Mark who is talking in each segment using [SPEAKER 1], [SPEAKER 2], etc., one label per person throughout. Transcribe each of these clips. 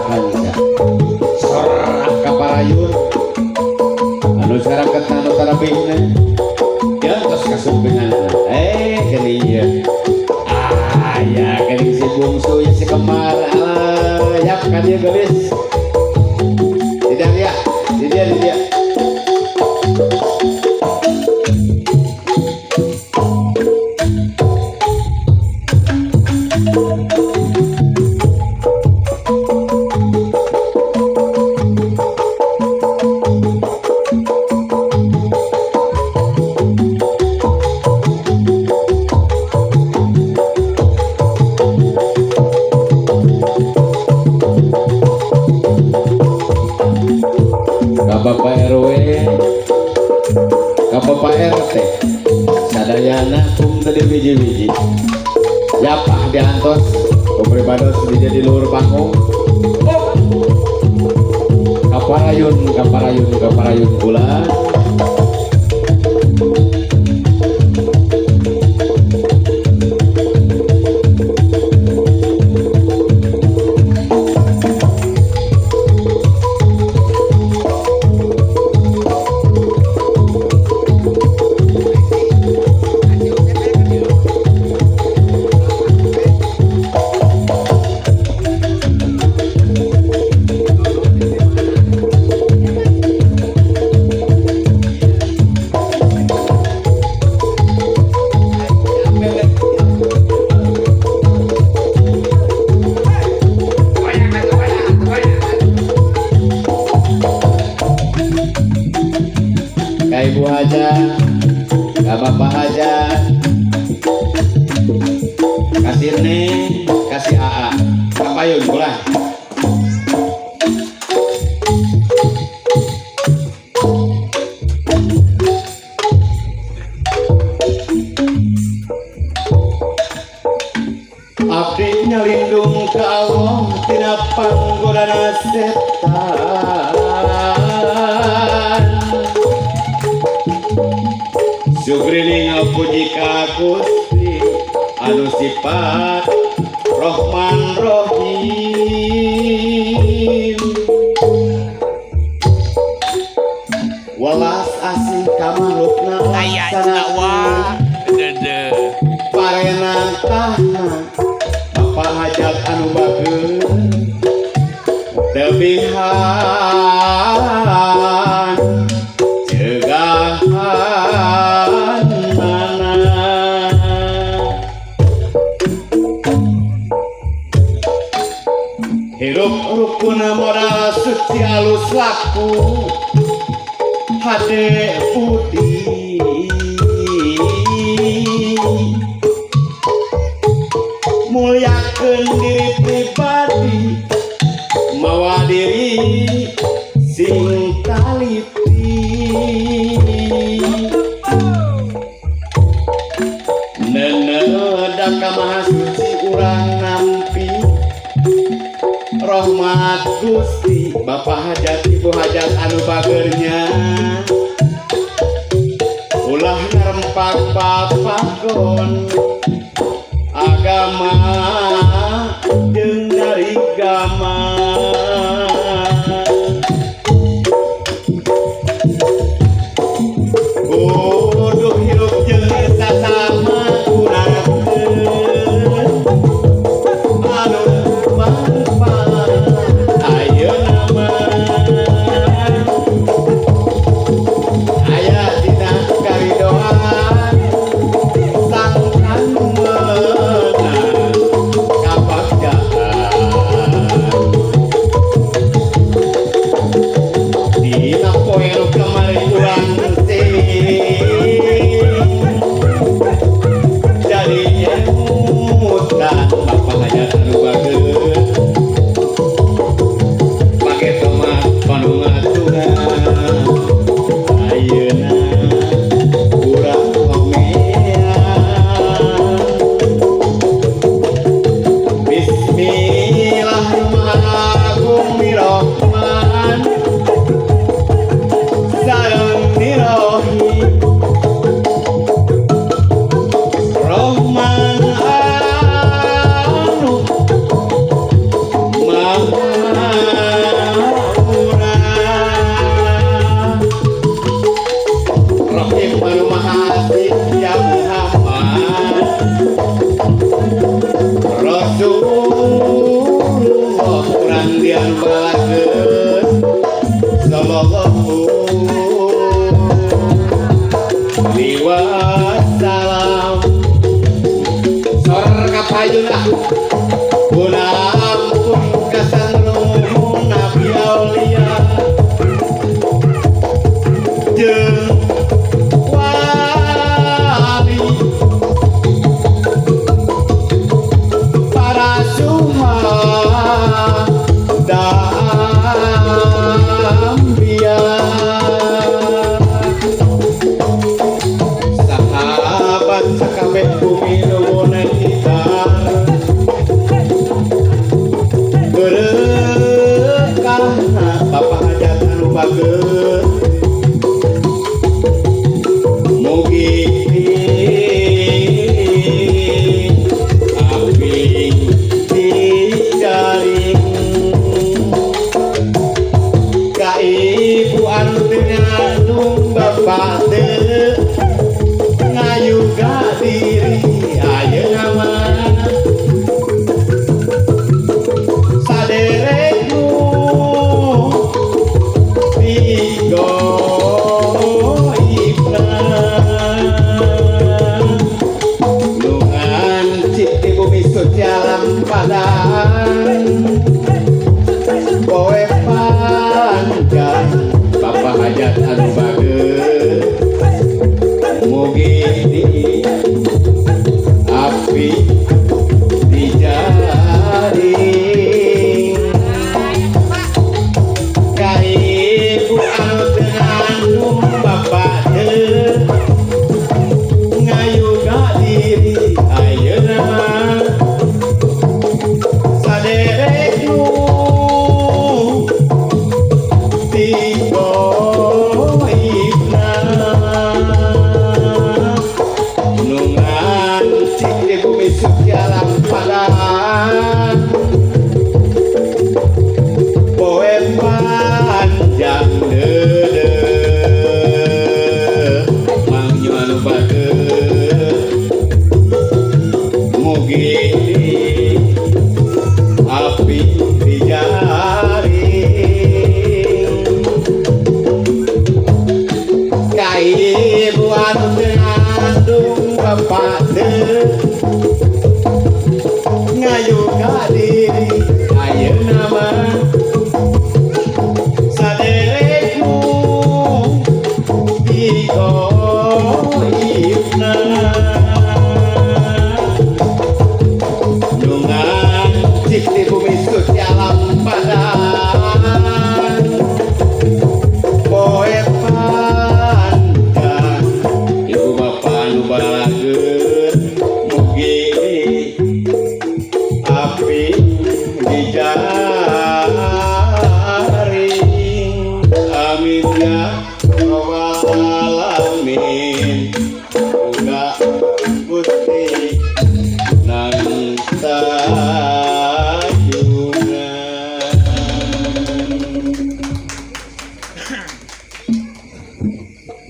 [SPEAKER 1] kanca sorah kaparayun anu saraket anu tarabihna ya tos kasumpingan geuning ieu aya geuning si bungsu ya si kembar alah yap ka dieu geulis tidak ya di dia di dia. Bapak RW, ka Bapak RT, sadayana kum tadi biji-biji. Yapah diantos, kepribados di di luhur panggung. Kaparayun, kaparayun, kaparayun kula. Ibu aja, gak bapak aja, kasih neng, kasih AA, kapayun pula. Abdi nyalindung ke Allah tina panggodana setan. Sugrining puji ka Gusti anu sifat Rahman Rahim. Welas asih ka makhlukna laksana parenan tahna Bapak hajat anu bageun tebihan cegahan mana. Hirup rukun modal suci alus laku hade budi muliakeun diri pribadi mawa diri sing taliti nenedak ka Maha Suci urang nampi rahmat Gusti Bapak hajat Ibu hajat anu bagernya ulah ngarempak papagon agama jeung dari gama. Kudu hirup jeung sasama urang anu manfaat ayeuna mah aya dina karidoan sangkan meunang.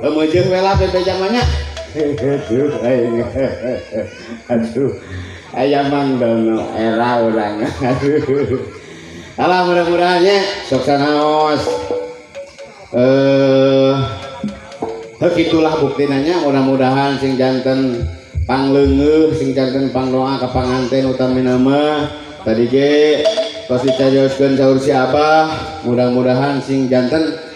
[SPEAKER 1] Meujeuh we lah bebeja mah nya. Aduh aing. Aduh. Aya Mang Dono era urang. Aduh. Alah, mudah-mudahan nya sok sanaos. Hek itulah buktinanya, mudah-mudahan sing janten pangleungeuh, sing janten pangdoa ka panganten utamina mah. Tadi ge tos dicarioskeun saur si Abah, mudah-mudahan sing janten.